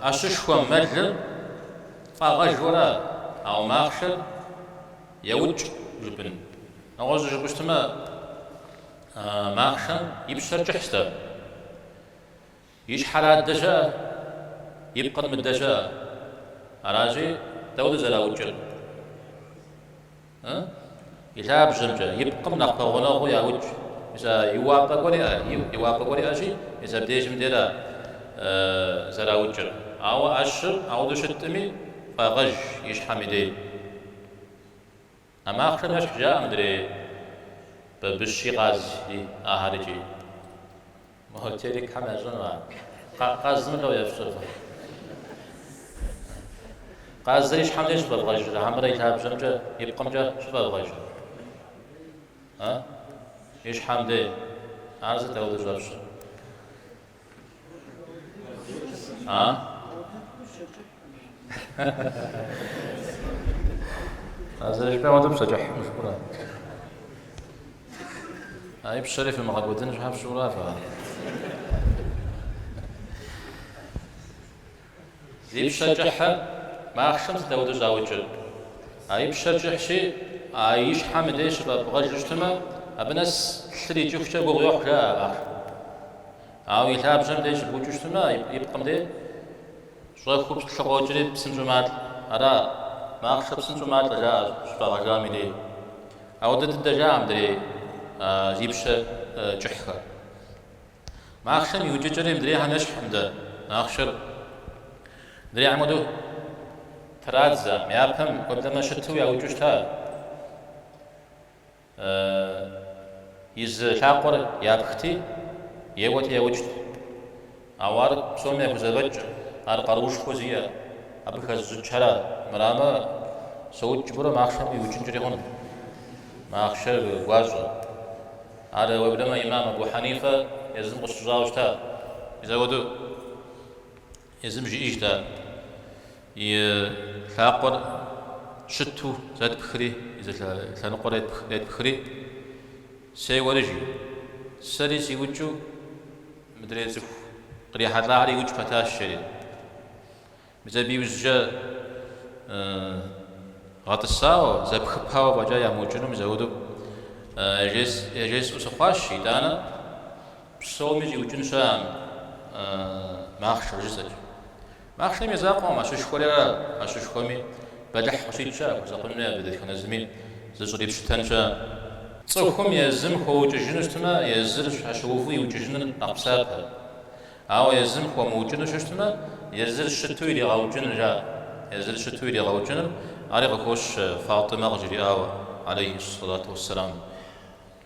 ӏэщышхуэм мэлыр фӏагъэжуэра, ауэ махъшэр еукӏ жыпӏэн. Нэгъуэщӏу жыпӏэу щытмэ, махъшэм и пщэр кӏыхьщ-тӏэ. И щхьэр адэ щыӏэ, и пкъыр мыдэ щыӏэ. Аращи, дауэдэу зэраукӏыр? И лъабжьэмкӏэ, и пкъым нэхъ пэгъунэгъуу яукӏ. Мис а иуапӏэ гуэр иӏэ, иуапӏэ гуэр иӏэщи, мис абдежым дера зэраукӏыр. Ауэ ӏэщыр ауэдэу щытми, фӏагъэж и щхьэм и дей. А махъшэм ещхь жаӏэ мыдрей бабыщи къази ахэр икӏи. Мо Терекхэм ящӏэну ар. Къазым лӏо ефщӏыр фэ. Къазыр и щхьэм деж щыфӏэвгъэжрэ, хьэмэрэ и лъабжьэмкӏэ, и пкъымкӏэ щыфӏэвгъэжрэ? А? И щхьэм дей. Ар сыт ауэдэу щӏэфщӏыр? А? А зэрыжыпӏэм хуэдэу пщэ кӏыхькъым жыпӏэурэ. А и пщэри фымыгъэкӏуэдын щхьэ фщӏыура фэ? Зи пщэ кӏыхьыр махъшэм сыт ауэдэу щӏаукӏыр? А и пщэр кӏыхьщи, а и щхьэм и деж щыфӏэбгъэжу щытмэ, абы нэс лъыр икӏыхукӏэ гугъу йохь, жаӏэ махъшэм. Ауэ и лъабжьэм деж щыбукӏыу щытмэ, и пкъым деж щӏэхыу лъы къокӏри псынщӏэу малӏэ. Ара, махъшэ псынщӏэу малӏэ, жаӏэ щыфӏагъэжам и дей. Ауэдэ дыдэ жаӏэ мыдрей зи пщэ кӏыхьхэр. Махъшэм и укӏыкӏэри мыдрейхэм ещхькъым дэ. Махъшэр мыдрейхэм хуэдэу традзэ, япэм уеблэмэ щыту яукӏыу щыта. И зы лъакъуэр япхти, еуэти яукӏт. Ауэ ар псоми яхузэфӏэкӏ, ар къаруушхуэ зиӏэ, абы хэзыщӏыкӏхэра. Мырамэ, соукӏ жыпӏэурэ махъшэм уиукӏынкӏэри хъун. Махъшэр гуащӏэ. Ар уеблэмэ имам Абу Хьэнифэ езым къыщыщӏауэ щыта. Мис апхуэдэу езым жиӏэжт ар. И лъакъуэр щыту зэтпхри, и зы лъэныкъуэр етпхри, сеуэри жи. Сэри сиукӏыу мыдрей цӏыху кърихьэлӏахэри иукӏ пэтащ, жери. Мис абы иужькӏэ гъэтӏысауэ, зэпхыпауэ фӏэкӏа ямыукӏыну мис апхуэдэу яжесӏэу сыхъуащ, итӏанэ псоми щӏиукӏын щыӏэкъым махъшэр жысӏэкӏэ. Махъшэм и закъуэкъым, ӏэщышхуэри ара, ӏэщышхуэми бэлыхь къыщикӏ щыӏэ, хуэсакъын хуей абы дэтхэнэ зыми зыщӏрипщытэн щыӏэ. Цӏыхум езым хуэукӏыжыну щытмэ, езыр щхьэщыуву иукӏыжыныр нэхъ псапэ. Ауэ езым хуэмыукӏыну щыщытмэ, езыр щыту иригъэукӏыныр жаӏэ. Езыр щыту иригъэукӏыныр, ари къыхощ Фатӏимэ къыжриӏауэ, алейхи сэлату уэсселам.